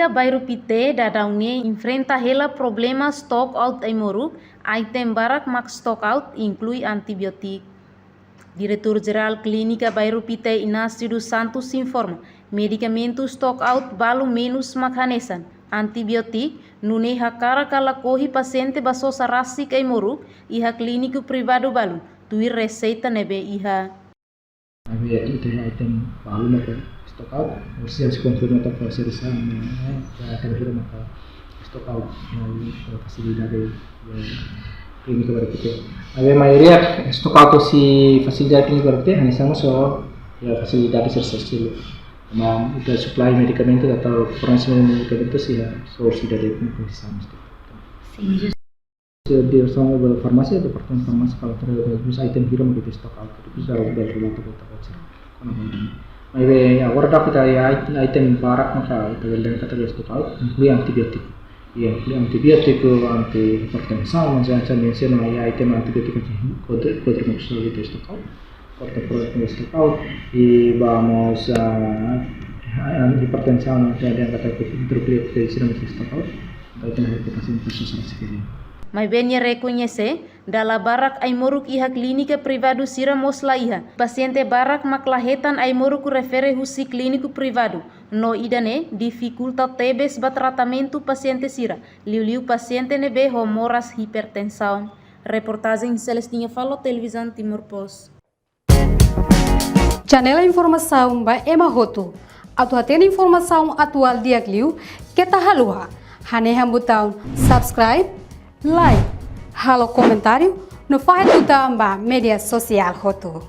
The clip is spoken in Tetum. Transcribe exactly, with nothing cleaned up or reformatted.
Bairru Pite daudaun ne'e enfrenta hela problema stock out ai-moruk, item barak mak stock out, inklui antibiotik. Diretór Jerál Klínika Bairru Pite, Inácio dos Santos, informa, medikamentu stock out balu menus mak hanesan antibiotik, nune'e hakarak ka lakohi pasiente ba sosa rasik ai-moruk iha klíniku privadu balu, tuir reseita ne'ebé iha. Ne'ebé iha item balu maka stock out, ou seja, se konfirma ta fase di sana, eh, ya, konfirma maka stock out, eh, fasilidade, eh, klínika Bairru Pite. Ne'ebé maioria stock out husi fasilidade klínika Bairru Pite, hanya sama so, ya, fasilidade sira sosiál. Mas ita supply medikamentu atau fornesimentu medikamentu sira, sosiedade pun kondisi sama stock out. Sin, diresaun ba farmásia, departamentu farmásia, kala tara ba item hira mak ita stock out, ita bisa bele relata ba ita-boot sira. Kona-ba ne'e. Maibé agora daudaun ita iha item barak maka ita bele dehan katak stock out, inklui antibiotik. Ya, inklui antibiotik, anti hipertensaun, mas yang saya mensiona iha item antibiotik, anti kodri, kodri mak ita stock out. Korta proyek stock out, i ba mós, ah, hipertensaun, yang kata hidroklorídriku sira mós stock out. Entaun, ita-nia reputasaun presiza ser sekali. Maibé nia rekoñese, dala barak ai-moruk iha klínika privadu sira mós la iha. Pasiente barak mak la hetan ai-moruk refere husi klíniku privadu. No ida-ne'e difikulta tebes ba tratamentu pasiente sira, liuliu pasiente ne'ebé ho moras hipertensaun. Reportajen Celestina Falo, Televizaun Timor Post. Janela informasaun ba ema hotu. Atu hatene informasaun atuál di'ak liu, keta haluha hanehan butaun subscribe, like, halo komentáriu, no fahe tutan ba média sosiál hotu.